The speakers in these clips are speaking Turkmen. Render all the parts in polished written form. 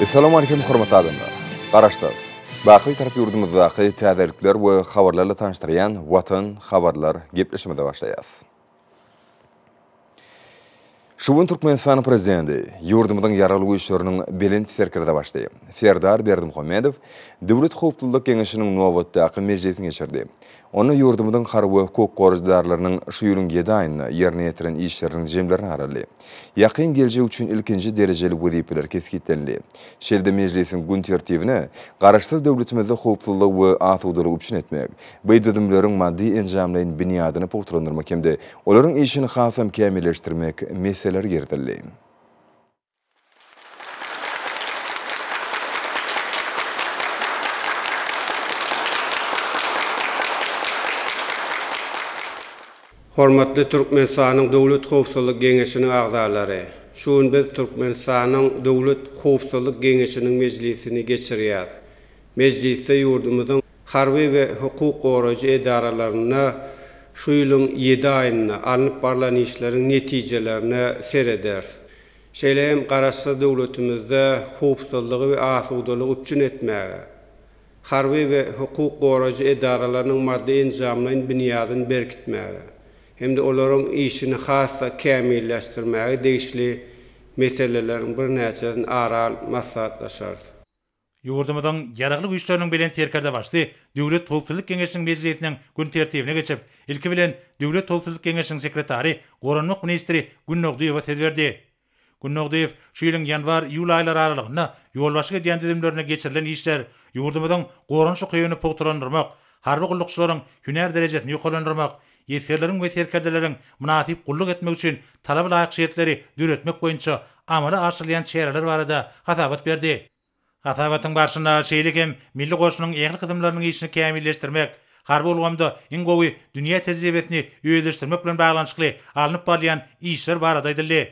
Essalamu Aleýkum hormatly adamlar! Garaşsyz, baky Bitarap ýurdumyzdaky täzelikler we habarlarla tanyşdyrýan Watan habarlar gepleşigimize başlaýas. Şu gün Türkmenistanyň Prezidenti, ýurdumyzyň Ýaragly Güýçleriniň Belent Serkerdebaşy Serdar Berdimuhamedow Döwlet howpsuzlyk geňeşiniň nobatdaky mejlisini geçirdi. Onda ýurdumyzyň harby we hukuk goraýjy edaralarynyň şu ýylyň ýedi aýynda ýerine ýetiren işleriniň jemlerine garaldy. Ýakyn geljek üçin ilkinji derejeli wezipeler kesgitlenildi. Şeýle-de mejlisiň gün tertibine Garaşsyz döwletimizde howpsuzlygy we asudalygy üpjün etmek, bu düzümleriň maddy-enjamlaýyn binýadyny pugtalandyrmak hem-de olaryň işini hasam kämilleşdirmek meseleleri girizildi. Hormatly Türkmenistanyň Döwlet howpsuzlyk geňeşiniň agzalary! Şu gün biz Türkmenistanyň Döwlet howpsuzlyk geňeşiniň mejlisini geçirýäris. Mejlisde ýurdumyzyň harby we hukuk goraýjy edaralarynda şu ýylyň ýedi aýynda alnyp barlan işleriň netijelerine serederis. Şeýle hem Garaşsyz döwletimizde howpsuzlygy we asudalygy üpjün etmäge, harby we hukuk goraýjy edaralarynyň maddy-enjamlaýyn binýadyny berkitmäge hem-de olaryň işini has-da kämilleşdirmäge degişli meseleleriň birnäçesini ara alyp maslahatlaşarys. Ýurdumyzyň Ýaragly Güýçleriniň Belent Serkerdebaşysy Döwlet howpsuzlyk geňeşiniň mejlisiniň gün tertibine geçip, ilki bilen Döwlet howpsuzlyk geňeşiniň sekretary, goranmak ministri Gündogdyýewa söz berdi. Gündogdyýew şu ýylyň ýanwar-iýul aýlary aralygynda ýolbaşçylyk edýän düzümlerinde geçirilen işler, ýurdumyzyň goranyş ukybyny pugtalandyrmak, harby gullukçylaryň hünär derejesini ýokarlandyrmak, esgerleriň we serkerdeleriň mynasyp gulluk etmegi üçin talaba laýyk şertleri döretmek boýunça amala aşyrylýan çäreler barada hasabat berdi. Hasabatyň barşynda şeýle hem milli goşunyň ähli kysymlarynyň işini kämilleşdirmek, harby ulgamda iň gowy dünýä tejribesini özleşdirmek bilen baglanyşykly alnyp barylýan işler barada aýdyldy.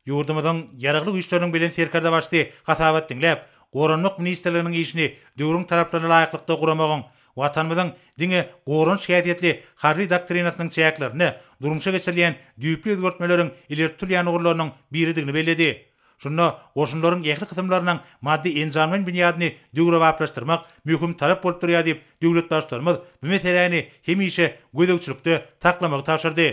Ýurdumyzyň Ýaragly Güýçleriniň Belent Serkerdebaşysy hasabat diňläp, Goranmak ministrliginiň işini döwrüň talaplaryna laýyklykda guramagyň, Watanymyzyň diňe goranyş häsiýetli harby doktrinasynyň çäklerinde durmuşa geçirilýän düýpli özgertmeleriň ileri tutulýan ugurlarynyň biridigini belledi. Şunda goşunlaryň ähli kysymlarynyň maddy-enjamlaýyn binýadyny döwrebaplaşdyrmak möhüm talap bolup durýar diýip, döwlet Baştutanymyz bu meseläni hemişe gözegçilikde saklamagy tabşyrdy.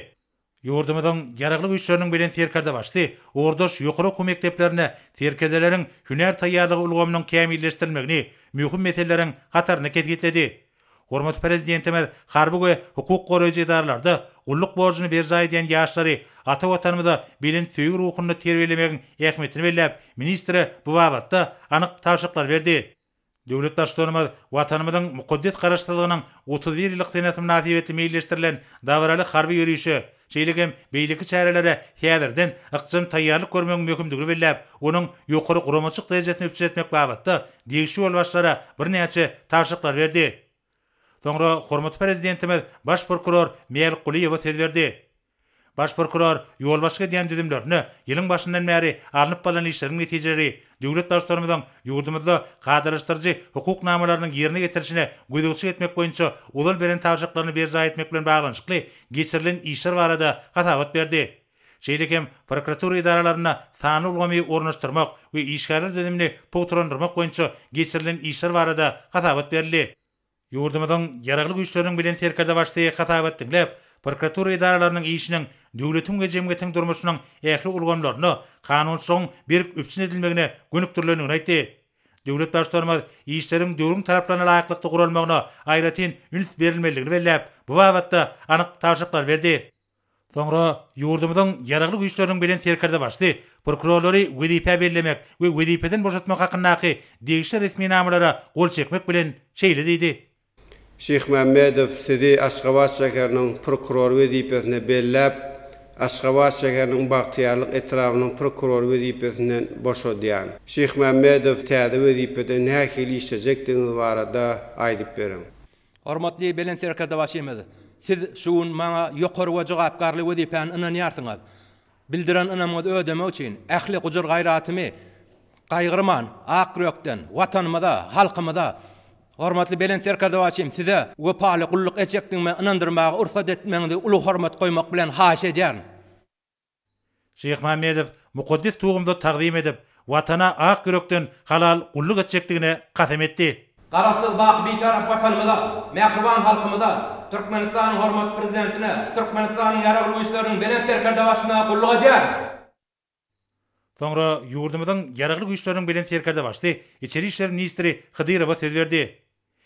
Ýurdumyzyň Ýaragly Güýçleriniň Belent Serkerdebaşysy ugurdaş ýokary okuw mekdeplerinde serkerdeleriň hünär taýýarlygy ulgamynyň kämilleşdirilmegini möhüm meseleleriň hatarynda kesgitledi. Hormatly Prezidentimiz harby we hukuk goraýjy edaralarda gulluk borjuny berjaý edýän ýaşlary ata Watanymyza belent söýgi ruhunda terbiýelemegiň ähmiýetini belläp, ministre bu babatda anyk tabşyryklary berdi. Döwlet Baştutanymyz Watanymyzyň mukaddes Garaşsyzlygynyň 31 ýyllyk senesi mynasybetli meýilleşdirilen dabaraly harby ýörişe, şeýle hem beýleki çärelere häzirden ykjam taýýarlyk görmegiň möhümdigini belläp, onuň ýokary guramaçylyk derejesini üpjün etmek babatda degişli ýolbaşçylara birnäçe tabşyryklary berdi. Soňra hormatly Prezidentimiz Baş prokuror Mälikgulyýewa söz berdi. Baş prokuror ýolbaşçylyk edýän düzümlerinde ýylyň başyndan bäri alnyp barlan işleriň netijeleri, döwlet Baştutanymyzyň ýurdumyzda kadalaşdyryjy hukuk namalarynyň ýerine ýetirilişine gözegçilik etmek boýunça ozal beren tabşyryklaryny berjaý etmek bilen baglanyşykly geçirilen işler barada hasabat berdi. Şeýle hem prokuratura edaralarynda sanly ulgamy ornaşdyrmak we işgärler düzümini pugtalandyrmak boýunça geçirilen işler barada hasabat berildi. Ýurdumyzyň Ýaragly Güýçleriniň Belent Serkerdebaşysy hasabat diňläp, prokuratura edaralarynyň işiniň döwletiň we jemgyýetiň durmuşynyň ähli ulgamlarynda kanunçylygyň berk üpjün edilmegine gönükdirilendigini aýtdy. Döwlet Baştutanymyz işleriň döwrüň talaplaryna laýyklykda guralmagyna aýratyn üns berilmelidigini belläp, bu babatda anyk tabşyryklary berdi. Soňra ýurdumyzyň Ýaragly Güýçleriniň Belent Serkerdebaşysy prokurorlary wezipä bellemek we wezipeden boşatmak hakyndaky degişli resminamalara gol çekmek bilen şeýle diýdi. Şyhmämmedow sizi Aşgabat şäheriniň prokurory wezipesine belläp, Aşgabat şäheriniň Bagtyýarlyk etrabynyň prokurory wezipesinden boşadýan. Şyhmämmedow täze wezipede nähili işlejekdigiňiz barada aýdyp beriň. Hormatly Belent Serkerdebaşymyz, Siz şu gün maňa ýokary we jogapkärli wezipäni ynanýarsyňyz. Bildiren ynamyňyzy ödemek üçin ähli gujur-gaýratymy gaýgyrman, ak ýürekden Watanymyza, halkymyza, hormatly Belent Serkerdebaşym, Size wepaly gulluk etjekdigime ynandyrmaga rugsat etmegiňizi uly hormat goýmak bilen haýyş edýärin. Şyhmämmedow mukaddes Tugumyza tagzym edip, Watana ak ýürekden halal gulluk etjekdigine kasam etdi. Garaşsyz, baky Bitarap Watanymyza, mähriban halkymyza, Türkmenistanyň hormatly Prezidentine, Türkmenistanyň Ýaragly Güýçleriniň Belent Serkerdebaşyna gulluk edýärin. Soňra ýurdumyzyň Ýaragly Güýçleriniň Belent Serkerdebaşysy, içeri işler ministri Hydyrowa söz berdi.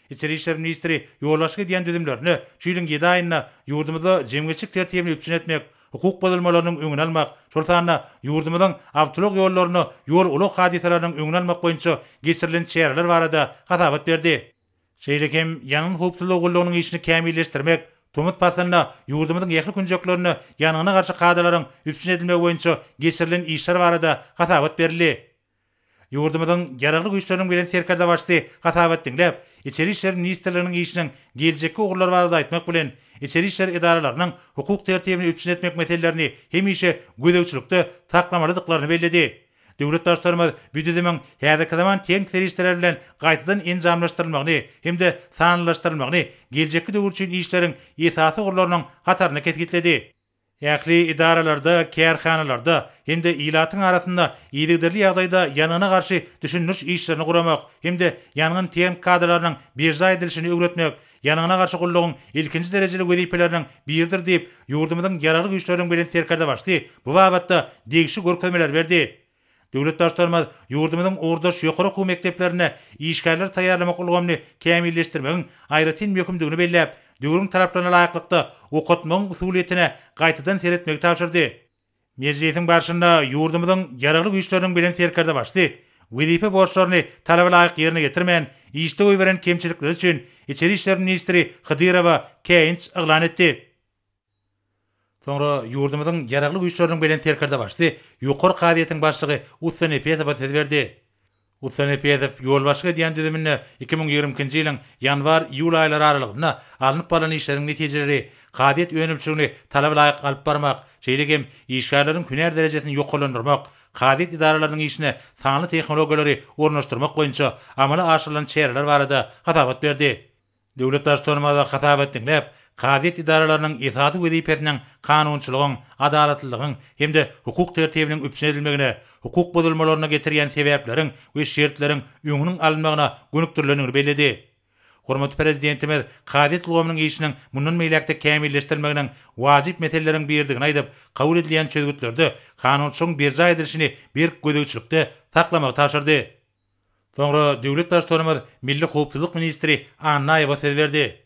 Içeri işler ministri ýolbaşçylyk edýän düzümlerine şu ýylyň ýedi aýynda ýurdumyzda jemgyýetçilik tertibini üpjün etmek, hukuk bozulmalarynyň öňüni almak, şol sanda ýurdumyzyň awtoulag ýollarynda ýol-ulag hadysalarynyň öňüni almak boýunça geçirilen çäreler barada hasabat berdi. Şeýle hem ýangyn howpsuzlygy gullugynyň işini kämilleşdirmek, tomus paslynda ýurdumyzyň ähli künjeklerinde ýangyna garşy kadalaryň üpjün edilmegi boýunça geçirilen işler barada hasabat berildi. Ýurdumyzyň Ýaragly Güýçleriniň Belent Serkerdebaşysy hasabat diňläp, Içeri işler ministrliginiň işiniň geljekki ugurlary barada aýtmak bilen, içeri işler edaralarynyň hukuk tertibini üpjün etmek meselelerini hemişe gözegçilikde saklamalydyklaryny belledi. Döwlet Baştutanymyz bu düzümiň häzirki zaman tehniki serişdeler bilen gaýtadan enjamlaşdyrylmagyny hem-de sanlylaşdyrylmagyny geljekki döwür üçin işleriň esasy ugurlarynyň hatarynda kesgitledi. Ähli edaralarda, kärhanalarda hem-de ilatyň arasynda yzygiderli ýagdaýda ýangyna garşy düşündiriş işlerini guramak hem-de ýangyn tehniki kadalarynyň berjaý edilişini öwretmek ýangyna garşy gullugyň ilkinji derejeli wezipeleriniň biridir diýip, ýurdumyzyň Ýaragly Güýçleriniň Belent Serkerdebaşysy bu babatda degişli görkezmeleri berdi. Döwlet Baştutanymyz ýurdumyzyň ugurdaş ýokary okuw mekdeplerinde işgärleri taýýarlamak ulgamyny kämilleşdirmegiň aýratyn möhümdigini belläp, döwrüň talaplaryna laýyklykda okatmagyň usulyýetine gaýtadan seretmegi tabşyrdy. Mejlisiň barşynda ýurdumyzyň Ýaragly Güýçleriniň Belent Serkerdebaşysy wezipe borçlaryny talaba laýyk ýerine ýetirmän, işde goýberen kemçilikleri üçin içeri işler ministri Hydyrowa käýinç yglan etdi. Soňra ýurdumyzyň Ýaragly Güýçleriniň Belent Serkerdebaşysy, Ýokary kazyýetiň başlygy Ussa Nepesowa söz berdi. Ussa Nepesow ýolbaşçylyk edýän düzüminde 2022-nji ýylyň ýanwar-iýul aýlary aralygynda alnyp barlan işleriň netijeleri, kazyýet önümçiligini talaba laýyk alyp barmak, şeýle hem işgärleriň hünär derejesini ýokarlandyrmak, kazyýet edaralarynyň işine sanly tehnologiýalary ornaşdyrmak boýunça amala aşyrylan çäreler barada hasabat berdi. Döwlet Baştutanymyz hasabat diňläp, kazyýet edaralarynyň esasy wezipesiniň kanunçylygyň, adalatlylygyň hem-de hukuk tertibiniň üpjün edilmegine, hukuk bozulmalaryna getirýän sebäpleriň we şertleriň öňüniň alynmagyna gönükdirilendigini belledi. Hormatly Prezidentimiz kazyýet ulgamynyň işiniň mundan beýläk-de kämilleşdirilmeginiň wajyp meseleleriň biridigini aýdyp, kabul edilýän çözgütlerde kanunçylygyň berjaý edilişini berk gözegçilikde saklamagy tabşyrdy. Soňra döwlet Baştutanymyz milli howpsuzlyk ministri Annaýewe söz berdi.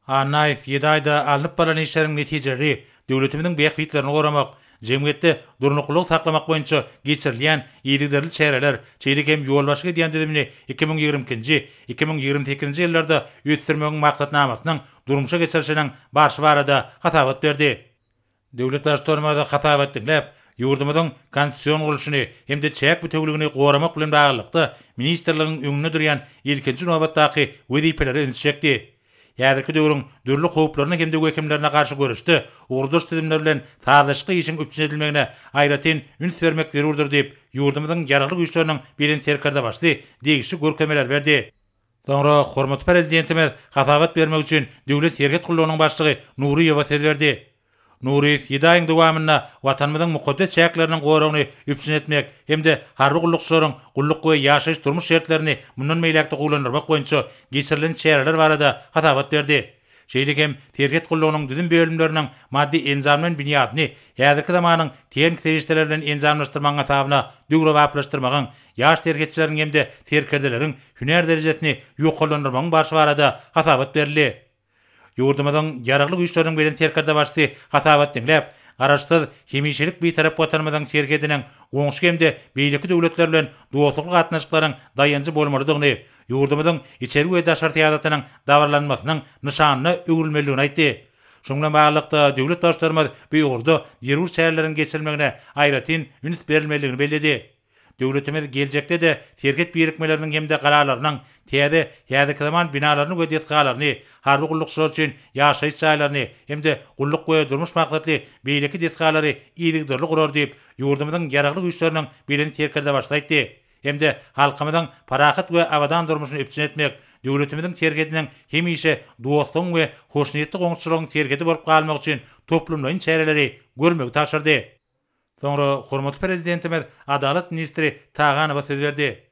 Annaýew ýedi aýda alnyp barlan işleriň netijeleri, döwletimiziň bähbitlerini goramak, jemgyýetde durnuklylygy saklamak boýunça geçirilýän yzygiderli çäreler, şeýle hem ýolbaşçylyk edýän düzümini 2022-nji, 2028-nji ýyllarda ösdürmegiň maksatnamasynyň durmuşa geçirilişiniň barşy barada hasabat berdi. Döwlet Baştutanymyz hasabat diňläp, ýurdumyzyň konstitusion gurluşyny hem-de çäk bitewüligini goramak bilen baglylykda, ministrligiň öňünde durýan ilkinji nobatdaky wezipelere ünsi çekdi. Häzirki döwrüň dürli howplaryna hem-de wehimlerine garşy göreşde ugurdaş düzümler bilen sazlaşykly işiň üpjün edilmegine aýratyn üns bermek zerurdyr diýip, ýurdumyzyň Ýaragly Güýçleriniň Belent Serkerdebaşysy degişli görkezmeleri berdi. Soňra hormatly Prezidentimiz hasabat bermek üçin Döwlet serhet gullugynyň başlygy Nuryýewe söz berdi. Nuryýew ýedi aýyň dowamynda Watanymyzyň mukaddes çäkleriniň goragyny üpjün etmek hem-de harby gullukçylaryň gulluk we ýaşaýyş-durmuş şertlerini mundan beýläk-de gowulandyrmak boýunça geçirilen çäreler barada hasabat berdi. Şeýle hem serhet gullugynyň düzüm bölümleriniň maddy-enjamlaýyn binýadyny häzirki zamanyň tehniki serişdeleri bilen enjamlaşdyrmagyň hasabyna döwrebaplaşdyrmagyň, ýaş serhetçileriň hem-de serkerdeleriň hünär derejesini ýokarlandyrmagyň barşy barada hasabat berildi. Ýurdumyzyň Ýaragly Güýçleriniň Belent Serkerdebaşysy hasabat diňläp, Garaşsyz, hemişelik Bitarap Watanymyzyň serhediniň goňşy hem-de beýleki döwletler bilen dostlukly gatnaşyklaryň daýanjy bolmalydygyny, ýurdumyzyň içeri we daşary syýasatynyň dabaralanmasynyň nyşanyna öwrülmelidigini aýtdy. Şunuň bilen baglylykda, döwlet Baştutanymyz bu ugurda zerur çäreleriň geçirilmegine aýratyn üns berilmelidigini belledi. Döwletimiz geljekde-de serhet birikmeleriniň hem-de galalarynyň täze, häzirki zaman binalaryny we desgalaryny, harby gullukçylar üçin ýaşaýyş jaýlaryny hem-de gulluk we durmuş maksatly beýleki desgalary yzygiderli gurar diýip, ýurdumyzyň Ýaragly Güýçleriniň Belent Serkerdebaşysy aýtdy. Hem-de halkymyzyň parahat we abadan durmuşyny üpjün etmek, döwletimiziň serhediniň hemişe dostlugyň we hoşniýetli goňşuçylygyň serhedi bolup galmagy üçin toplumlaýyn çäreleri görmegi tabşyrdy. Soňra hormatly Prezidentimiz Adalat ministri Taganowa söz berdi.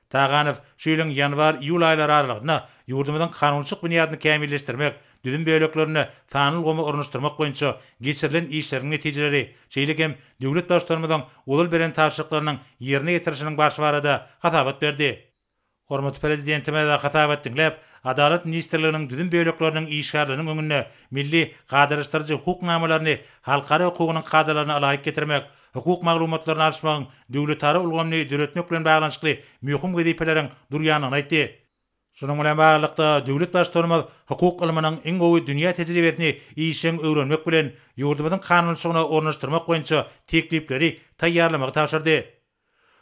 Taganow şu ýylyň ýanwar-iýul aýlary aralygynda ýurdumyzyň kanunçylyk binýadyny kämilleşdirmek, düzüm böleklerinde sanly ulgamy ornaşdyrmak boýunça geçirilen işleriň netijeleri, şeýle hem döwlet Baştutanymyzyň ozal beren tabşyryklarynyň ýerine ýetirilişiniň barşy barada hasabat berdi. Hormatly Prezidentimiz hasabat diňläp, Adalat ministrliginiň düzüm bölekleriniň işgärleriniň öňünde milli kadalaşdyryjy hukuk namalaryny halkara hukugynyň kadalaryna ylaýyk getirmek, hukuk maglumatlaryny alyşmagyň döwletara ulgamyny döretmek bilen baglanyşykly möhüm wezipeleriň durýandygyny aýtdy. Şunuň bilen baglylykda, döwlet Baştutanymyz hukuk ylmynyň iň gowy dünýä tejribesini işjeň öwrenmek bilen, ýurdumyzyň kanunçylygyna ornaşdyrmak boýunça teklipleri taýýarlamagy tabşyrdy.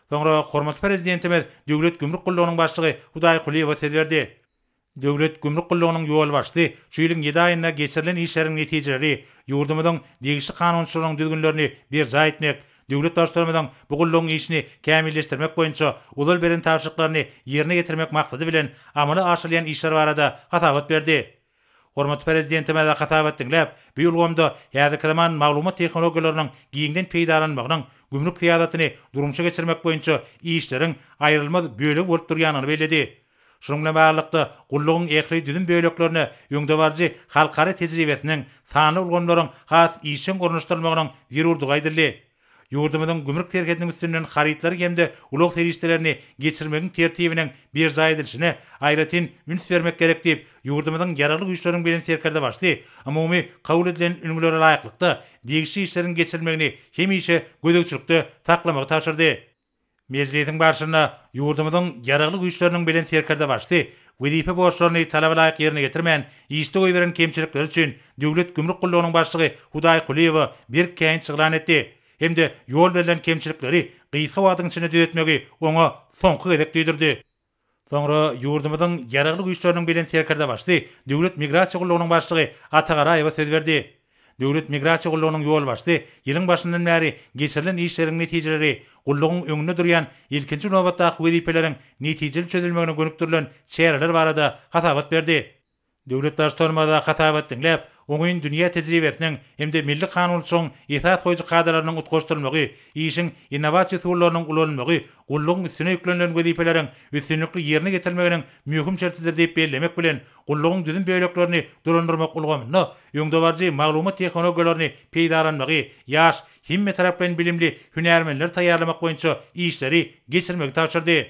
Soňra hormatly Prezidentimiz Döwlet gümrük gullugynyň başlygy Hudaý Kulyýewe söz berdi. Döwlet gümrük gullugynyň ýolbaşçysy şu ýylyň ýedi aýynda geçirilen işleriň netijeleri, ýurdumyzyň degişli kanunçylygynyň düzgünlerini berjaý etmek, döwlet Baştutanymyzyň bu gullugyň işini kämilleşdirmek boýunça ozal beren tabşyryklaryny ýerine ýetirmek maksady bilen amala aşyrylýan işler barada hasabat berdi. Hormatly Prezidentimiz hasabat diňläp, bu ulgamda häzirki zaman maglumat tehnologiýalarynyň giňden peýdalanylmagynyň gümrük syýasatyny durmuşa geçirmek boýunça işleriň aýrylmaz bölegi bolup durýandygyny belledi. Şunuň bilen baglylykda, gullugyň ähli düzüm böleklerine öňdebaryjy halkara tejribesiniň, sanly ulgamlaryň has işjeň ornaşdyrylmagynyň zerurdygy aýdyldy. Ýurdumyzyň gümrük serhediniň üstünden harytlary hem-de ulag serişdelerini geçirmegiň tertibiniň berjaý edilişine aýratyn üns bermek gerek diýip, ýurdumyzyň Ýaragly Güýçleriniň Belent Serkerdebaşysy umumy kabul edilen ülňülere laýyklykda degişli işleriň geçirilmegini hemişe gözegçilikde saklamagy tabşyrdy. Mejlisiň barşynda ýurdumyzyň Ýaragly Güýçleriniň Belent Serkerdebaşysy wezipe borçlaryny talaba laýyk ýerine ýetirmän, işde goýberen kemçilikleri üçin Döwlet gümrük gullugynyň başlygy Hudaý Kulyýewe berk käýinç yglan etdi hem-de ýol berlen kemçilikleri gysga wagtyň içinde düzetmegi oňa soňky gezek duýdurdy. Soňra ýurdumyzyň Ýaragly Güýçleriniň Belent Serkerdebaşysy, Döwlet migrasiýa gullugynyň başlygy Ata Garaýewa söz berdi. Döwlet migrasiýa gullugynyň ýolbaşçysy ýylyň başyndan bäri geçirilen işleriň netijeleri, gullugyň öňünde durýan ilkinji nobatdaky wezipeleriň netijeli çözülmegine gönükdirilen çäreler barada hasabat berdi. Döwlet Baştutanymyz hasabat diňläp, oňyn dünýä tejribesiniň hem-de milli kanunçylygyň esas goýujy kadalarynyň utgaşdyrylmagy, işiň innowasiýa usullarynyň ulanylmagy gullugyň üstüne ýüklenilen wezipeleriň üstünlikli ýerine ýetirilmeginiň möhüm şertidir diýip bellemek bilen, gullugyň düzüm böleklerini dolandyrmak ulgamynda öňdebaryjy maglumat tehnologiýalaryny peýdalanmagy, ýaş, hemmetaraplaýyn bilimli hünärmenleri taýýarlamak boýunça işleri geçirmegi tabşyrdy.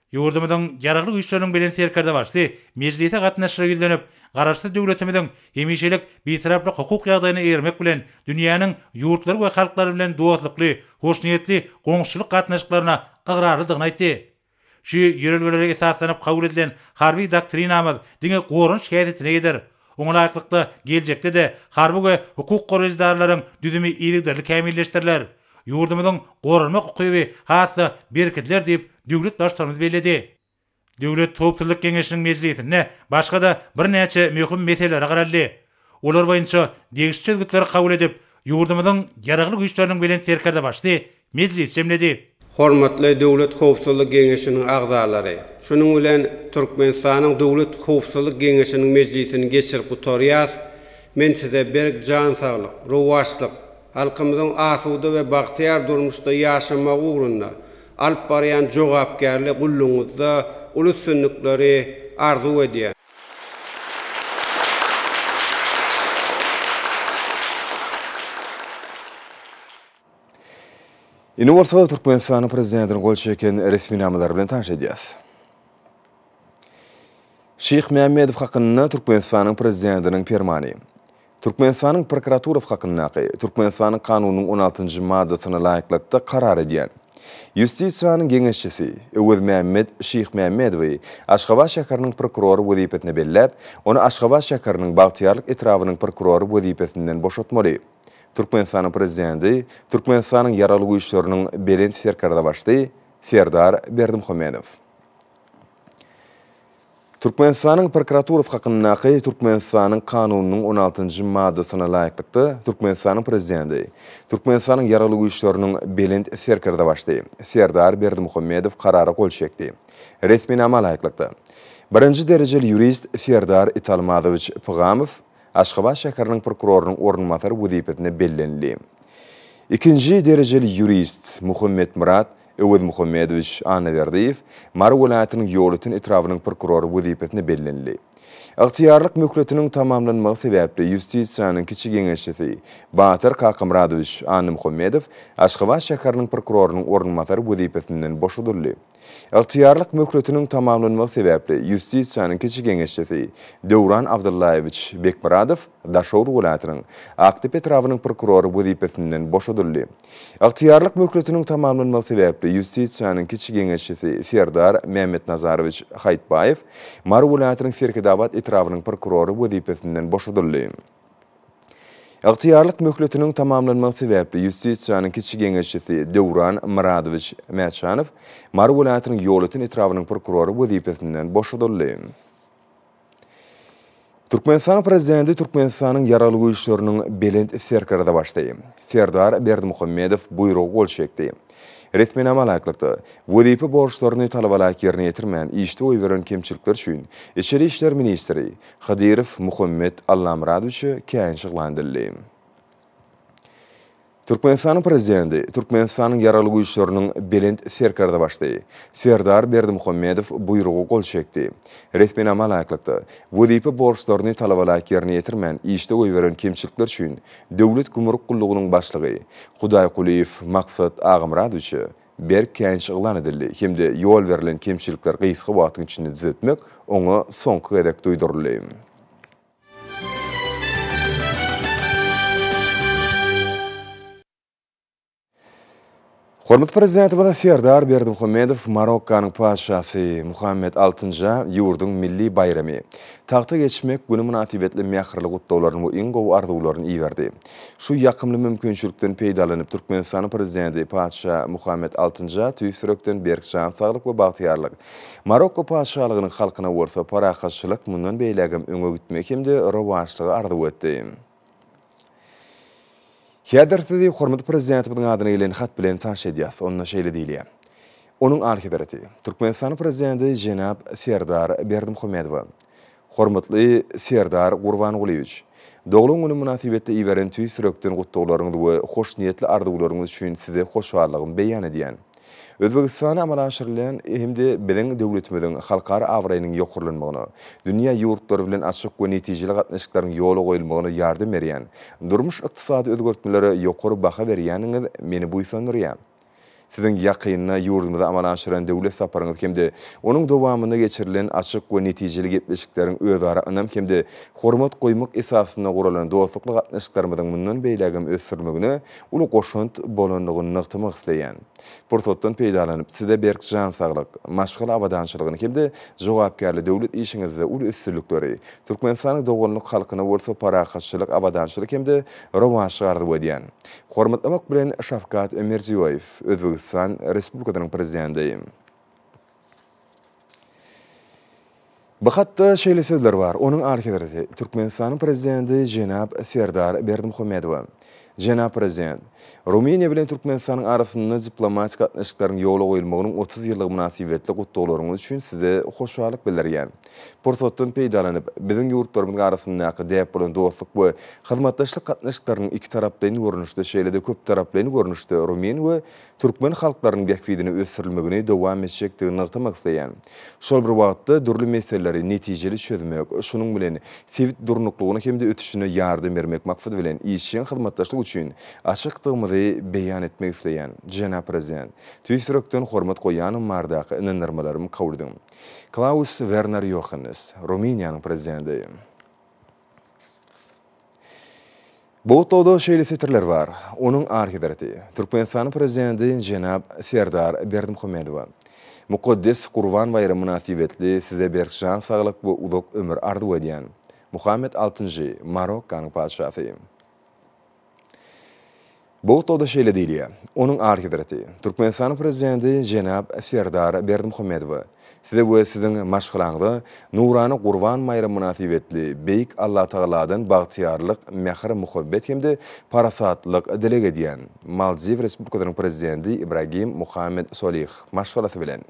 Ýurdumyzyň Ýaragly Güýçleriniň Belent Serkerdebaşysy mejlise gatnaşyjylara ýüzlenip, Garaşsyz döwletimiziň hemişelik Bitaraplyk hukuk ýagdaýyna eýermek bilen, dünýäniň ýurtlary we halklary bilen dostlukly, hoşniýetli goňşuçylyk gatnaşyklaryna ygrarlydygyny aýtdy. Şu ýörelgelere esaslanyp kabul edilen Harby doktrinamyz diňe goranyş häsiýetine eýedir. Oňa laýyklykda, geljekde-de harby we hukuk goraýjy edaralaryň düzümi yzygiderli kämilleşdiriler. Ýurdumyzyň goranmak ukyby has-da berkidiler diýip, döwlet Baştutanymyz belledi. Döwlet howpsuzlyk geňeşiniň mejlisinde başga-da birnäçe möhüm meselelere garaldy. Olar boýunça degişli çözgütleri kabul edip, ýurdumyzyň Ýaragly Güýçleriniň Belent Serkerdebaşysy mejlisi jemledi. Hormatly Döwlet howpsuzlyk geňeşiniň agzalary! Şunuň bilen Türkmenistanyň Döwlet howpsuzlyk geňeşiniň mejlisini geçirip gutarýas. Men size berk jan saglyk, rowaçlyk, halkymyzyň asuda we bagtyýar durmuşda ýaşamagy ugrunda alyp barýan jogapkärli gullugyňyzda uly üstünlikleri arzuw edýän. Indi bolsa Türkmenistanyň Prezidentiniň gol çeken resminamalary bilen tanyş edýäris. Şyhmämmedow hakynda Türkmenistanyň Prezidentiniň Permany. Türkmenistanyň Prokuraturasy hakyndaky Türkmenistanyň Kanunynyň on altynjy maddasyna laýyklykda karar edýän. Ýustisiýanyň geňeşçisi Öwezmämmet Şyhmämmedowy Aşgabat şäheriniň prokurory wezipesine belläp, ony Aşgabat şäheriniň Bagtyýarlyk etrabynyň prokurory wezipesinden boşatmaly. Türkmenistanyň Prezidenti, Türkmenistanyň Ýaragly Güýçleriniň Belent Serkerdebaşysy Serdar Berdimuhamedow. Türkmenistanyň Prokuraturasy hakyndaky Türkmenistanyň Kanunynyň on altynjy maddasyna laýyklykda, Türkmenistanyň Prezidenti, Türkmenistanyň Ýaragly Güýçleriniň Belent Serkerdebaşysy Serdar Berdimuhamedow Karara gol çekdi. Resminama laýyklykda, birinji derejeli ýurist Serdar Italmazowiç Pygamow Aşgabat şäheriniň prokurorynyň orunbasary wezipesine bellenildi. Ikinji derejeli ýurist Muhammetmyrat Öwezmuhammedowiç Annaberdiýew Mary welaýatynyň Ýolöten etrabynyň prokurory wezipesine bellenildi. Ygtyýarlyk möhletiniň tamamlanmagy sebäpli ýustisiýanyň kiçi geňeşçisi Batyr Kakamyradowiç Annamuhammedow Aşgabat şäheriniň prokurorynyň orunbasary wezipesinden boşadyldy. Ygtyýarlyk möhletiniň tamamlanmagy sebäpli ýustisiýanyň kiçi geňeşçisi Döwran Abdyllaýewiç Bekmyradow Daşoguz welaýatynyň Akdepe etrabynyň prokurory wezipesinden boşadyldy. Ygtyýarlyk möhletiniň tamamlanmagy sebäpli ýustisiýanyň kiçi geňeşçisi Serdar Mämmetnazarowiç Haýtbaýew Mary welaýatynyň Serhedabat etrabynyň prokurory wezipesinden boşadyldy. Ygtyýarlyk möhletiniň tamamlanmagy sebäpli ýustisiýanyň kiçi geňeşçisi Döwran Myradowiç Mätjanow Mary welaýatynyň Ýolöten etrabynyň prokurory wezipesinden boşadyldy. Türkmenistanyň Prezidenti Türkmenistanyň Ýaragly Güýçleriniň Belent Serkerdebaşysy Serdar Berdimuhamedow buýruga gol çekdi. Resminama laýyklykda, wezipe borçlaryny talabalaýyk ýerine ýetirmän işde goýberen kemçilikler üçin içeri işler ministri Hydyrow Muhammet Allamyradowiçe käýinç yglan edildi. Türkmenistanyň Prezidenti, Türkmenistanyň Ýaragly Güýçleriniň Belent Serkerdebaşysy Serdar Berdimuhamedow buýruga gol çekdi. Resminama laýyklykda, wezipe borçlaryny talabalaýyk ýerine ýetirmän işde goýberen kemçilikler üçin Döwlet gümrük gullugynyň başlygy Hudaýkulyýew Maksat Agamyradowiçe berk käýinç yglan edildi hem-de ýol berlen kemçilikleri gysga wagtyň içinde düzetmek oňa soňky gezek duýduryldy. Hormatly Prezidentimiz Serdar Berdimuhamedow Marokkanyň Patyşasy Muhammet Altynja ýurduň milli baýramy, Tagta geçmek güni mynasybetli mähirli gutlaglaryny we iň gowy arzuwlaryny iberdi. Şu ýakymly mümkinçilikden peýdalanyp, Türkmenistanyň Prezidenti Patyşa Muhammet Altynja tüýs ýürekden berk jan saglyk we bagtyýarlyk, Marokko Patyşalygynyň halkyna bolsa parahatçylyk, mundan beýlägem öňe gitmegi hem-de rowaçlygy arzuw etdi. Häzir sizi hormatly Prezidentimiziň adyna gelen hat bilen tanyş edýäs. Onda şeýle diýilýär. Onuň Alyhezreti, Türkmenistanyň Prezidenti jenap Serdar Berdimuhamedowa. Hormatly Serdar Gurbangulyýewiç! Doglan güni mynasybetli iberen tüýs ýürekden gutlaglaryňyz we hoşniýetli arzuwlaryňyz üçin Size hoşallygymy beýan edýän. Özbegistana amala aşyrylýan hem-de biziň döwletimiziň halkara abraýynyň ýokarlanmagyna, dünýä ýurtlary bilen açyk we netijeli gatnaşyklaryň ýola goýulmagyna ýardam berýän durmuş-ykdysady özgertmelere ýokary baha berýäniňiz meni buýsandyrýar. Siziň ýakynda ýurdumyza amala aşyran döwlet saparyňyz hem-de onuň dowamynda geçirilen açyk we netijeli gepleşikleriň özara ynam hem-de hormat goýmak esasynda guralan dostlukly gatnaşyklarymyzyň mundan beýlägem ösdürilmegine uly goşant bolandygyny nygtamak isleýän. Pursatdan peýdalanyp, Size berk jan saglyk, maşgala abadançylygyny hem-de jogapkärli döwlet işiňizde uly üstünlikleri, Türkmenistanyň doganlyk halkyna bolsa parahatçylyk, abadançylyk hem-de rowaçlyk arzuw edýän. Hormatlamak bilen, Şawkat Mirziýoýew, Özbegistan Respublikasynyň Prezidenti. Bu hatda şeýle sözler bar, Onuň Alyhezreti, Türkmenistanyň Prezidenti jenap Serdar Berdimuhamedowa. Jenap Prezident, Rumyniýa bilen Türkmenistanyň arasynda diplomatik gatnaşyklaryň ýola goýulmagynyň 30 ýyllygy mynasybetli gutlaglaryňyz üçin Size hoşallyk bildirýän. Pursatdan peýdalanyp, biziň ýurtlarymyzyň arasyndaky däp bolan dostluk we hyzmatdaşlyk gatnaşyklarynyň ikitaraplaýyn görnüşde, şeýle-de köptaraplaýyn görnüşde rumyn we türkmen halklarynyň bähbidine ösdürilmegini dowam etjekdigini nygtamak isleýän. Şol bir wagtda, dürli meseleleri netijeli çözmek, şunuň bilen, sebit durnuklygyna hem-de ösüşine ýardam bermek maksady bilen işjeň hyzmatdaşlyk üçin açykdygymyzy beýan etmek isleýän. Jenap Prezident, tüýs ýürekden hormat goýýanym baradaky ynandyrmalarymy kabul ediň. Klaus Werner Ýohannes, Rumyniýanyň Prezidenti. Bu gutlagda şeýle setirler bar, Onuň Alyhezreti, Türkmenistanyň Prezidenti jenap Serdar Berdimuhamedowa, Mukaddes Gurban baýramy mynasybetli Size berk jan saglyk we uzak ömür arzuw edýän. Muhammet Altynjy, Marokkanyň Patyşasy. Bu gutlagda şeýle diýilýär, Onuň Alyhezreti, Türkmenistanyň Prezidenti jenap Serdar Berdimuhamedowa, Size we Siziň maşgalaňyza nurana Gurban baýramy mynasybetli Beýik Allatagaladan bagtyýarlyk, mähir-muhabbet hem-de parasatlylyk dileg edýän. Maldiw Respublikasynyň Prezidenti Ibragim Muhammed Solih maşgalasy bilen.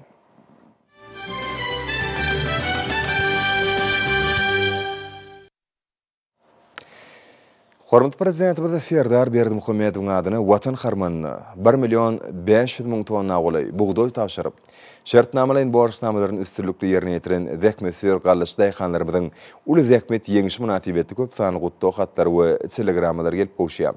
Hormatly Prezidentimiz Serdar Berdimuhamedowyň adyna Watan harmanyna bir million 500 müň tonna golaý bugdaý tabşyryp, şertnamalaýyn borçnamalaryny üstünlikli ýerine ýetiren zähmetsöýer gallaçy daýhanlarymyzyň uly zähmet ýeňşi mynasybetli köp sanly gutlag hatlary we telegrammalar gelip gowuşýar.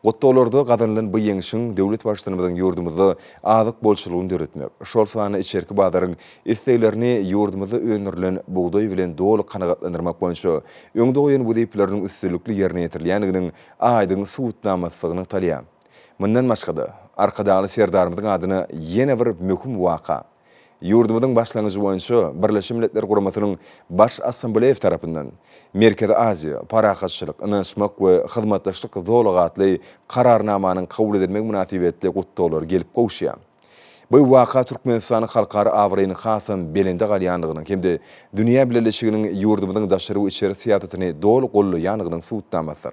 Gutlaglarda gazanylan bu ýeňşiň döwlet Baştutanymyzyň ýurdumyzda azyk bolçulygyny döretmek, şol sanda içerki bazaryň isleglerini ýurdumyzda öndürilen bugdaý bilen doly kanagatlandyrmak boýunça öňde goýan wezipeleriniň üstünlikli ýerine ýetirilýändiginiň aýdyň subutnamasydygy nygtalýar. Mundan başga-da, Arkadagly Serdarymyzyň adyna ýene bir möhüm waka, Ýurdumyzyň başlangyjy boýunça Birleşen Milletler Guramasynyň Baş Assambleýasy tarapyndan Merkezi Aziýa, parahatçylyk, ynanyşmak we hyzmatdaşlyk zolagy atly Kararnamanyň kabul edilmegi mynasybetli gutlaglar gelip gowuşýar. Bu waka Türkmenistanyň halkara abraýynyň hasam belende galýandygynyň hem-de dünýä bileleşiginiň ýurdumyzyň daşary we içeri syýasatyny doly goldaýandygynyň subutnamasydyr.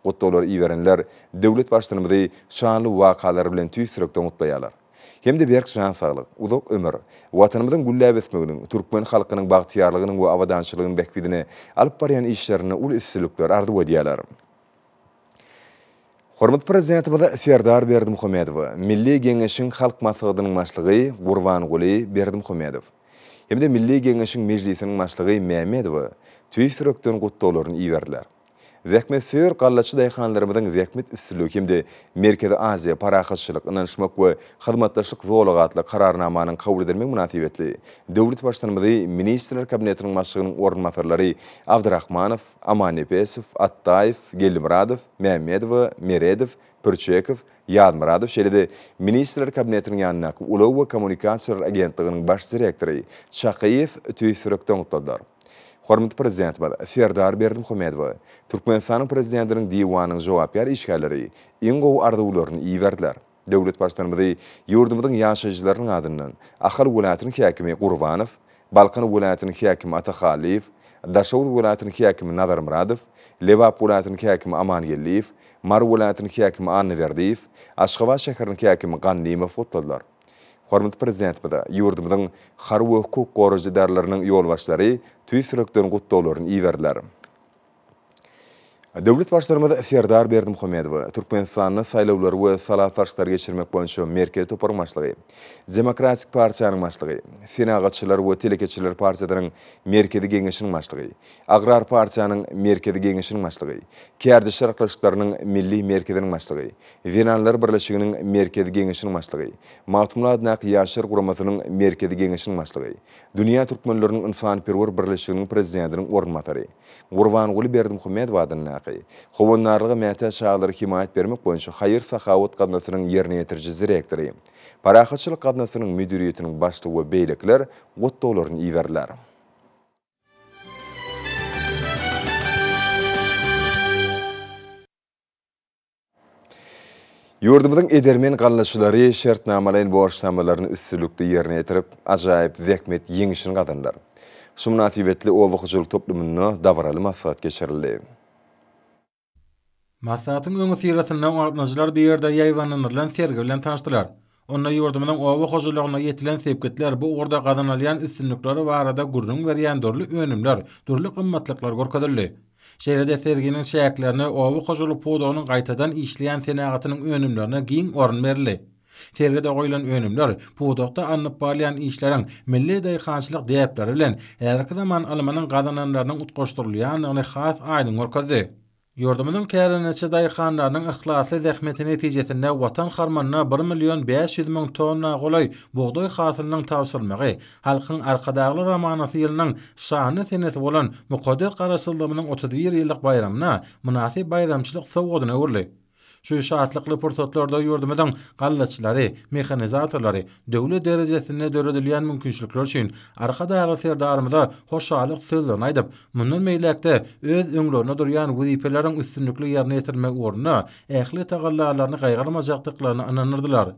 Gutlaglary iberenler döwlet Baştutanymyzy şanly wakalar bilen tüýs ýürekden gutlaýarlar. Hem-de berk jan saglyk, uzak ömür, Watanymyzyň gülläp ösmeginiň, türkmen halkynyň bagtyýarlygynyň we abadançylygynyň bähbidine alyp barýan işlerinde uly üstünlikler arzuw edýärler. Hormatly Prezidentimiz Serdar Berdimuhamedowa Milli Geňeşiň Halk Maslahatynyň Başlygy Gurbanguly Berdimuhamedow hem-de Milli Geňeşiň Mejlisiniň Başlygy Mämmedowa tüýs ýürekden gutlaglaryny iberdiler. Zähmetsöýer gallaçy daýhanlarymyzyň zähmet üstünligi hem-de Merkezi Aziýa, parahatçylyk, ynanyşmak we hyzmatdaşlyk zolagy atly Kararnamanyň kabul edilmegi mynasybetli döwlet Baştutanymyzy Ministrler Kabinetiniň Başlygynyň orunbasarlary Abdyrahmanow, Amannepesow, Atdaýew, Geldimyradow, Mämmedowa, Meredow, Pürçekow, Ýazmyradow, şeýle-de Ministrler Kabinetiniň ýanyndaky Ulag we kommunikasiýalar agentliginiň baş direktory Çakyýew tüýs ýürekden gutladylar. Hormatly Prezidentimiz Serdar Berdimuhamedowa Türkmenistanyň Prezidentiniň Diwanynyň jogapkär işgärleri iň gowy arzuwlaryny iberdiler. Döwlet Baştutanymyzy ýurdumyzyň ýaşaýjylarynyň adyndan Ahal welaýatynyň häkimi Gurbanow, Balkan welaýatynyň häkimi Atahallyýew, Daşoguz welaýatynyň häkimi Nazarmyradow, Lebap welaýatynyň häkimi Amangeldiýew, Mary welaýatynyň häkimi Annaberdiýew, Aşgabat şäheriniň häkimi Gandymow gutladylar. Hormatly Prezidentimize ýurdumyzyň harby we hukuk goraýjy edaralarynyň ýolbaşçylary tüýs ýürekden gutlaglaryny iberdiler. Döwlet Baştutanymyz Serdar Berdimuhamedowa Türkmenistanda saýlawlary we sala salşyklary geçirmek boýunça Merkezi toparyň başlygy, Demokratik partiýanyň başlygy, Senagatçylar we telekeçiler partiýasynyň Merkezi geňeşiniň başlygy, Agrar partiýanyň Merkezi geňeşiniň başlygy, Kärdeşler arkalaşyklarynyň Milli merkeziniň başlygy, Zenanlar birleşiginiň Merkezi geňeşiniň başlygy, Magtymguly adyndaky Ýaşlar guramasynyň Merkezi geňeşiniň başlygy, Dünýä türkmenleriniň ynsanperwer birleşiginiň prezidentiniň orunbasary, Gurbanguly Berdimuhamedow adyndaky Howandarlyga mätäç çagalara hemaýat bermek boýunça haýyr-sahawat gaznasynyň ýerine ýetiriji direktory, Parahatçylyk gaznasynyň müdiriýetiniň başlygy we beýlekiler gutlaglaryny iberdiler. Ýurdumyzyň edermen gallaçylary şertnamalaýyn borçnamalaryny üstünlikli ýerine ýetirip, ajaýyp zähmet ýeňşini gazandylar. Şu mynasybetli oba hojalyk toplumynda dabaraly maslahat geçirildi. Maslahatyň öňüsyrasynda gatnaşyjylar bu ýerde ýaýbaňlandyrylan sergi bilen tanyşdylar. Onda ýurdumyzyň oba hojalygynda ýetilen sepgitler, bu ugurda gazanylýan üstünlikler barada gürrüň berýän dürli önümler, dürli gymmatlyklar görkezildi. Şeýle-de serginiň çäklerinde oba hojalyk pudagynyň gaýtadan işleýän senagatynyň önümlerine giň orun berildi. Sergide goýlan önümler pudakda alnyp barylýan işleriň milli daýhançylyk däpleri bilen häzirki zaman ylmynyň gazananlarynyň utgaşdyrylýandygyny has aýdyň görkezdi. Ýurdumyzyň kärendeçi daýhanlarynyň yhlasly zähmeti netijesinde Watan harmanyna bir million 500 müň tonna golaý bugdaý hasylynyň tabşyrylmagy Halkyň Arkadagly zamanasy ýylynyň şanly senesi bolan mukaddes Garaşsyzlygymyzyň 31 ýyllyk baýramyna mynasyp baýramçylyk sowgadyna öwrüldi. Şu şatlykly pursatlarda ýurdumyzyň gallaçylary, mehanizatorlary döwlet derejesinde döredilýän mümkinçilikler üçin Arkadagly Serdarymyza hoşallyk sözlerini aýdyp, mundan beýläk-de öz öňlerinde durýan wezipeleriň üstünlikli ýerine ýetirilmegi ugrunda ähli tagallalaryny gaýgyrmajakdyklaryna ynandyrdylar.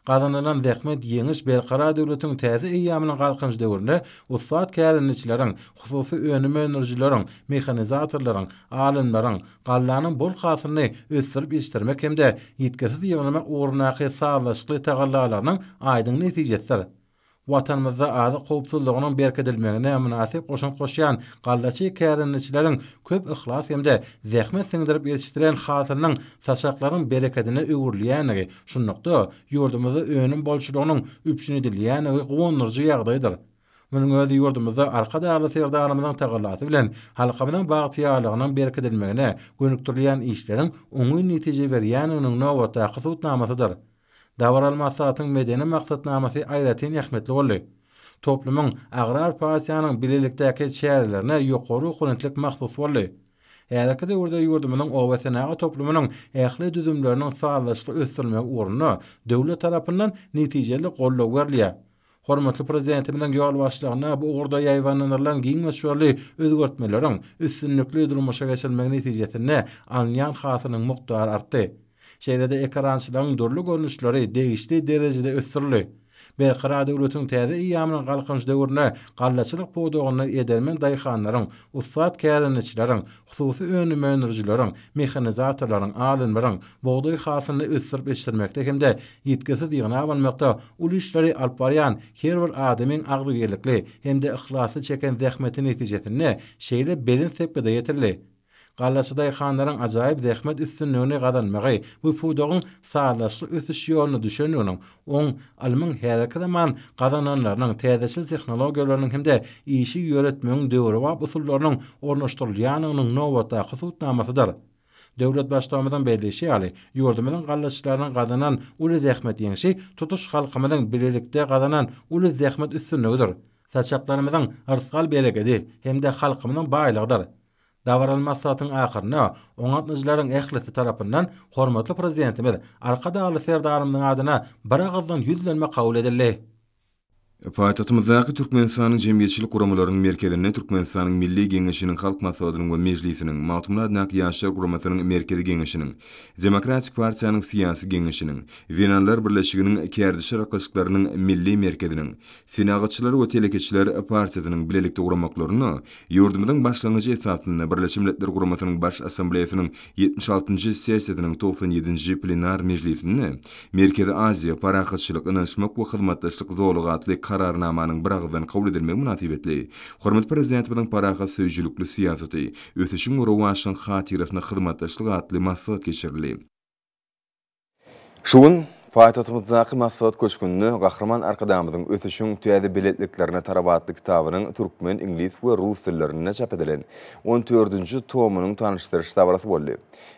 Gazanylan zähmet ýeňiş Berkarar döwletiň täze eýýamynyň Galkynyş döwründe ussat kärendeçileriň, hususy önüm öndürijileriň, mehanizatorlaryň, alymlaryň gallanyň bol hasylyny ösdürip ýetişdirmek hem-de ýitgisiz ýygnamak ugrundaky sazlaşykly tagallalarynyň aýdyň netijesidir. Watanymyzda azyk howpsuzlygynyň berkidilmegine mynasyp goşant goşýan gallaçy kärendeçileriň köp yhlas hem-de zähmet siňdirip ýetişdiren hasylynyň saçaklaryň berekedine öwrülýändigi, şunlukda, ýurdumyzda önüm bolçulygynyň üpjün edilýändigi guwandyryjy ýagdaýdyr. Munuň özi ýurdumyzda Arkadagly Serdarymyzyň tagallasy bilen halkymyzyň bagtyýarlygynyň berkidilmegine gönükdirilýän işleriň oňyn netije berýändiginiň nobatdaky subutnamasydyr. Dabaraly maslahatyň medeni maksatnamasy aýratyn ähmiýetli boldy. Toplumyň Agrar partiýanyň bilelikdäki çärelerine ýokary ruhubelentlik mahsus boldy. Häzirki döwürde ýurdumyzyň oba senagat toplumynyň ähli düzümleriniň sazlaşykly ösdürilmegi ugrunda döwlet tarapyndan netijeli goldaw berilýär. Hormatly Prezidentimiziň ýolbaşçylygynda bu ugurda ýaýbaňlandyrylan giň möçberli özgertmeleriň üstünlikli durmuşa geçirilmegi netijesinde alynýan hasylyň mukdary artdy. Şeýle-de ekerançylygyň dürli görnüşleri degişli derejede ösdürildi. Berkarar döwletiň täze eýýamynyň Galkynyş döwründe gallaçylyk pudagynda edermen daýhanlaryň, ussat kärendeçileriň, hususy önüm öndürijileriň, mehanizatorlaryň, alymlaryň bugdaý hasylyny ösdürip ýetişdirmekde hem-de ýitgisiz ýygnap almakda uly işleri alyp barýan her bir adamyň agzybirlikli hem-de yhlasly çeken zähmeti netijesinde şeýle belent sepgide ýetildi. Gallaçy daýhanlaryň ajaýyp zähmet üstünligini gazanmagy bu pudagyň sazlaşykly ösüş ýoluna düşendiginiň, oň ylmyň häzirki zaman gazananlarynyň, täzeçil tehnologiýalarynyň hem-de işi ýöretmegiň döwrebap usullarynyň ornaşdyrylýandygynyň nobatdaky subutnamasydyr. Döwlet Baştutanymyzyň belleýşi ýaly, ýurdumyzyň gallaçylarynyň gazanan uly zähmet ýeňşi tutuş halkymyzyň bilelikde gazanan uly zähmet üstünligidir, saçaklarymyzyň yrsgal-berekedi hem-de halkymyzyň baýlygydyr. Dabaraly maslahatyň ahyrynda oňa gatnaşyjylaryň ählisi tarapyndan hormatly Prezidentimiz Arkadagly Serdarymyzyň adyna biragyzdan ýüzlenme kabul edildi. Paýtagtymyzdaky Türkmenistanyň Jemgyýetçilik guramalarynyň merkezinde Türkmenistanyň Milli Geňeşiniň Halk Maslahatynyň we Mejlisiniň, Magtymguly adyndaky Ýaşlar guramasynyň Merkezi Geňeşiniň, Demokratik partiýanyň Syýasy Geňeşiniň, Zenanlar birleşiginiň Kärdeşler arkalaşyklarynyň Milli merkeziniň, Senagatçylar we telekeçiler partiýasynyň bilelikde guramaklarynda ýurdumyzyň başlangyjy esasynda Birleşen Milletler Guramasynyň Baş Assambleýasynyň 76-njy sessiýasynyň 97-nji plenar mejlisinde Merkezi Aziýa, parahatçylyk, ynanyşmak we hyzmatdaşlyk zolagy atly Kararnamanyň biragyzdan kabul edilmegi mynasybetli hormatly Prezidentimiziň parahatsöýüjilikli syýasaty, ösüşiň we rowaçlygyň hatyrasyna hyzmatdaşlyk atly maslahat geçirildi. Şu gün paýtagtymyzdaky Maslahat köşgünde Gahryman Arkadagymyzyň Ösüşiň täze belentliklerine tarap atly kitabynyň türkmen, iňlis we rus dillerinde çap edilen on dördünji tomunyň tanyşdyryş dabarasy boldy.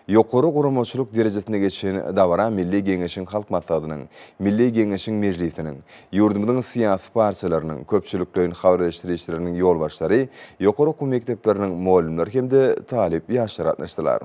Ýokary guramaçylyk derejesinde geçen dabara Milli Geňeşiň Halk Maslahatynyň, Milli Geňeşiň Mejlisiniň, ýurdumyzyň syýasy partiýalarynyň, köpçülikleýin habar beriş serişdeleriniň ýolbaşçylary, ýokary okuw mekdepleriniň mugallymlary hem-de talyp ýaşlar gatnaşdylar.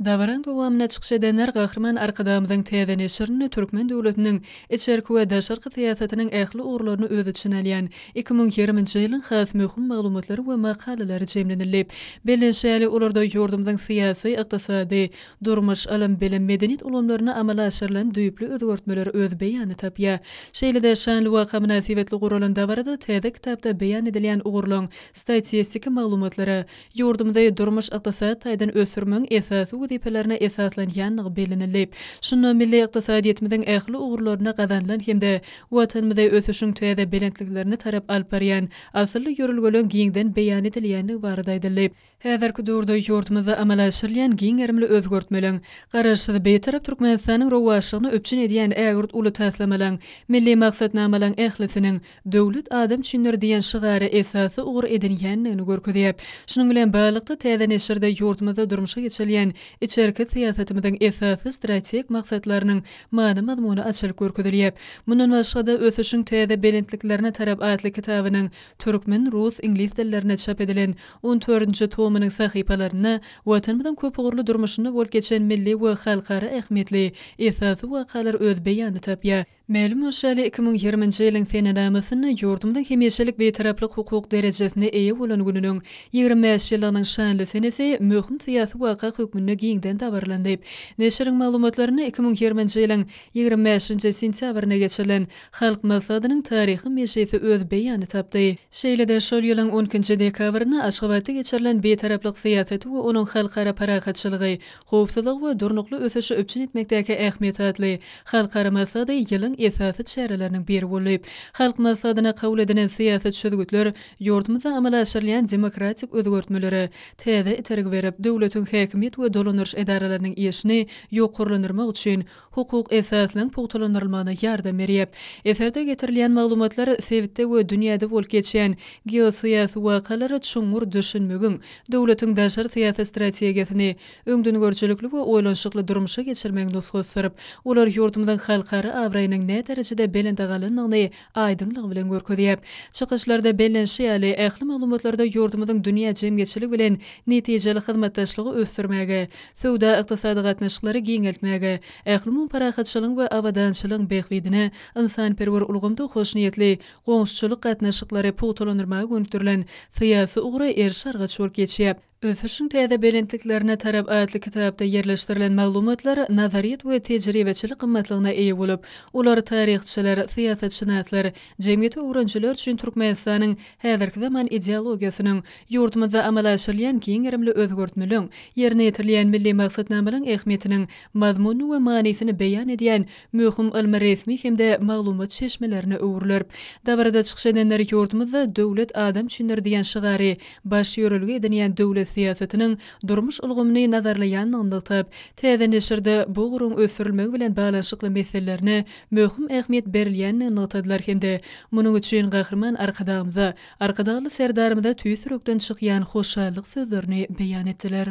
Dabaraň dowamynda çykyş edenler Gahryman Arkadagymyzyň täze neşirinde türkmen döwletiniň içerki we daşarky syýasatynyň ähli ugurlaryny öz içine alýan 2020-nji ýylyň has möhüm maglumatlary we makalalary jemlenildi. Bellenişi ýaly, olarda ýurdumyzyň syýasy, ykdysady, durmuş, ylym-bilim, medeniýet ulgamlarynda amala aşyrylan düýpli özgertmeler öz beýanyny tapýar. Şeýle-de şanly waka mynasybetli guralan dabarada täze kitapda beýan edilýän ugurlaryň statistiki maglumatlara, ýurdumyzy durmuş-ykdysady taýdan ösdürmegiň esasy wezipelerine esaslanýandygy bellenildi. Şunda milli ykdysadyýetimiziň ähli ugurlarynda gazanylan hem-de Watanymyzy ösüşiň täze belentliklerine tarap alyp barýan asylly ýörelgeleň giňden beýan edilýändigi barada aýdyldy. Häzirki döwürde ýurdumyzda amala aşyrylýan giň gerimli özgertmeleň, Garaşsyz, Bitarap Türkmenistanyň rowaçlygyny üpjün edýän ägirt uly taslamalaň, milli maksatnamalaň ählisiniň Döwlet adam üçindir diýen şygary esasy ugur edinýändigini görkezýär. Şunuň bilen baglylykda, täze neşirde ýurdumyzda durmuşa geçirilýän içerki syýasatymyzyň esasy strategik maksatlarynyň many-mazmuny açylyp görkezilýär. Mundan başga-da, Ösüşiň täze belentliklerine tarap atly kitabynyň türkmen, rus, iňlis dillerinde çap edilen on dördünji tomunyň sahypalarynda Watanymyzyň köpugurly durmuşynda bolup geçen milli we halkara ähmiýetli esasy wakalar öz beýanyny tapýar. Mälim bolşy ýaly, 2020-nji ýylyň senenamasynda ýurdumyzyň hemişelik Bitaraplyk hukuk derejesine eýe bolan gününiň 25 ýyllygynyň şanly senesi möhüm syýasy waka hökmünde giňden dabaralandy. Neşiriň maglumatlarynda 2020-nji ýylyň 25-nji sentýabrynda geçirilen Halk Maslahatynyň taryhy mejlisi öz beýanyny tapdy. Şeýle-de şol ýylyň on ikinji dekabrynda Aşgabatda geçirilen Bitaraplyk syýasaty we onuň halkara parahatçylygy, howpsuzlygy we durnukly ösüşi üpjün etmekdäki ähmiýeti atly halkara maslahaty ýylyň. esasy çäreleriniň biri boldy. Halk Maslahatyna kabul edilen syýasy çözgütler ýurdumyzda amala aşyrylýan demokratik özgertmelere täze itergi berip, döwletiň häkimiýet we dolandyryş edaralarynyň işini ýokarlandyrmak üçin hukuk esaslaryň pugtalandyrylmagyna ýardam berýär. Eserde getirilýän maglumatlar sebitde we dünýäde bolup geçýän geosyýasy wakalara çuňňur düşünmegiň, döwletiň daşary syýasy strategiýasyny öňdengörüjilikli we oýlanyşykly durmuşa geçirmegiň nusgasydyr. Olar ýurdumyzyň halkara abraýynyň näderejede belende galandygyny aýdyňlygy bilen görkezýär. Çykyşlarda bellenişi ýaly, ähli maglumatlarda ýurdumyzyň dünýä jemgyýetçiligi bilen netijeli hyzmatdaşlygy ösdürmäge, söwda-ykdysady gatnaşyklary giňeltmäge, ählumumy parahatçylygyň we abadançylygyň bähbidine ynsanperwer ulgamda hoşniýetli goňşuçylyk gatnaşyklary pugtalandyrmaga gönükdirilen syýasy ugry eriş-argaç bolup geçýär. Ösüşiň täze belentliklerine tarap atly kitapda ýerleşdirilen maglumatlar nazaryýet we tejribeçilik gymmatlygyna eýe bolup, olar taryhçylar, syýasatşynaslar, jemgyýeti öwrenijiler üçin Türkmenistanyň häzirki zaman ideologiýasynyň, ýurdumyzda amala aşyrylýan giň gerimli özgertmeleň, ýerine ýetirilýän milli maksatnamalaryň ähmiýetiniň mazmunyny we manysyny beýan edýän möhüm ylmy-resmi hem-de maglumat çeşmelerine öwrüler. Dabarada çykyş edenler ýurdumyzda Döwlet adam üçindir diýen şygary baş ýörelge edinýän döwlet syýasatynyň durmuş ulgamyny nazarlaýandygyny nygtap, täze neşirde bu ugruň ösdürilmegi bilen baglanyşykly meselelerine möhüm ähmiýet berilýändigini nygtadylar hem-de munuň üçin Gahryman Arkadagymyza, Arkadagly Serdarymyza tüýs ýürekden çykýan hoşallyk sözlerini beýan etdiler.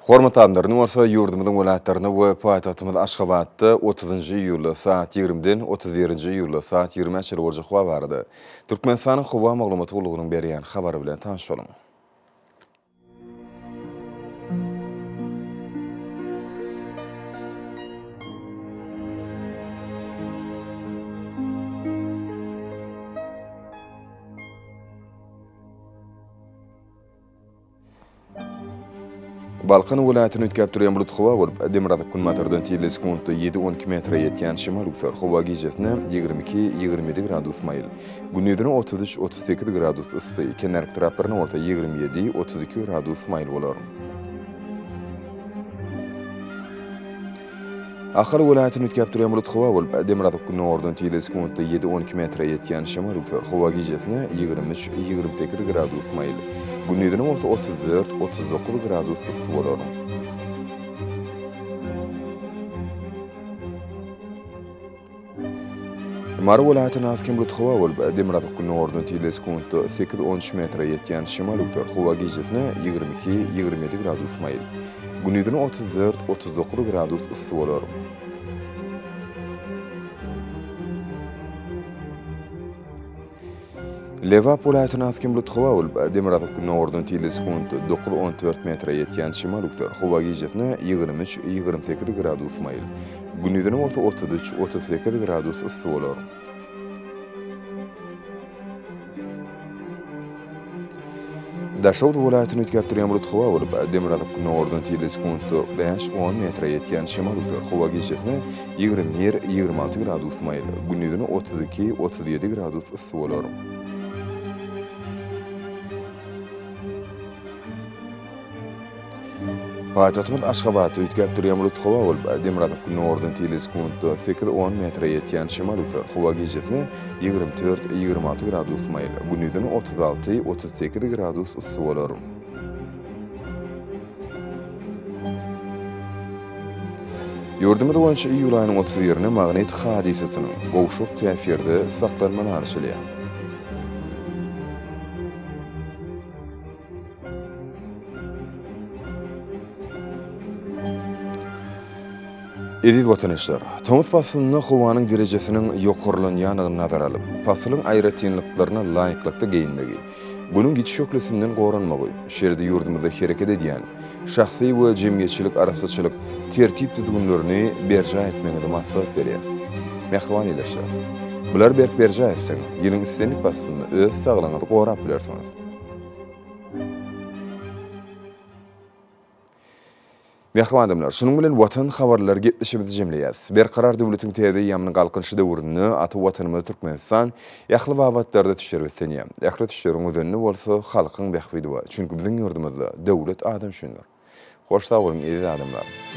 Hormatly adamlar, indi bolsa ýurdumyzyň welaýatlarynda we paýtagtymyz Aşgabatda otuzynjy iýulda saat ýigrimiden otuz birinji iýulda saat ýigrimä çenli boljak howa barada Türkmenistanyň Howa maglumat gullugynyň berýän habary bilen tanyş boluň. Balkan welaýatyny üýtgäp durýan bulut howa bolup, demirgazyk-günbatardan tizligi sekuntda ýedi-on iki metre ýetýän şemal üwser. Howa gijesine 22, 27 gradus maýyl, gündizine 33, 38 gradus yssy, kenarki taraplarynda bolsa 27, 32 gradus maýyl bolar. Ahal welaýatyny üýtgäp durýan bulut howa bolup, demirgazyk-gündogardan tizligi sekuntda ýedi-on iki metre ýetýän şemal üwser. Howa gijesine 23, 28 gradus maýyl, gündizine bolsa 34, 39 gradus yssy bolar. Mary welaýatynda az-kem bulut howa bolup, demirgazyk-gündogardan tizligi sekuntda sekiz-on üç metre ýetýän şemal üwser. Howa gijesine 22, 27 gradus maýyl, gündizine 34, 39 gradus yssy bolar. Lebap welaýatynda az-kem bulut howa bolup, demirgazyk-gündogardan tizligi sekuntda dokuz-on dört metre ýetýän şemal üwser. Howa gijesine 23, 28 gradus maýyl, gündizine bolsa 33, 38 gradus yssy bolar. Daşoguz welaýatyny üýtgäp durýan bulut howa bolup, demirgazyk-gündogardan tizligi sekuntda bäş-on metre ýetýän şemal üwser. Howa gijesine 21, 26 gradus maýyl, gündizine 32, 37 gradus yssy bolar. Paýtagtymyz Aşgabatda üýtgäp durýan bulut howa bolup, demirgazyk-gündogardan tizligi sekuntda sekiz-on metre ýetýän şemal üwser. Howa gijesine 24, 26 gradus maýyl, gündizine 36, 38 gradus yssy bolar. Ýurdumyz boýunça iýul aýynyň 31-ine magnit hadysasynyň gowşak täsirde saklanmagy garaşylýar. Eziz watandaşlar, tomus paslynda howanyň derejesiniň ýokarlanýandygyny nazara alyp, pasylyň aýratynlyklaryna laýyklykda geýinmegi, Günüň ýiti şöhlesinden goranmagy, şeýle-de ýurdumyzda hereket edýän şahsy we jemgyýetçilik arassaçylyk tertip-düzgünlerini berjaý etmegiňizi maslahat berýäris. Mähriban ildeşler! Bulary berk berjaý etseňiz, ýylyň islendik paslynda öz saglygyňyzy gorap bilersiňiz. Mähriban adamlar, şunuň bilen Watan habarlary gepleşigimizi jemleýäris. Berkarar döwletiň täze eýýamynyň Galkynyşy döwründe ata Watanymyz Türkmenistan ähli babatlarda ösüşlere beslenýär. Ähli ösüşleriň özeninde bolsa halkyň bähbidi bar. Çünki biziň ýurdumyzda döwlet adam üçindir. Hoş sag boluň eziz adamlar!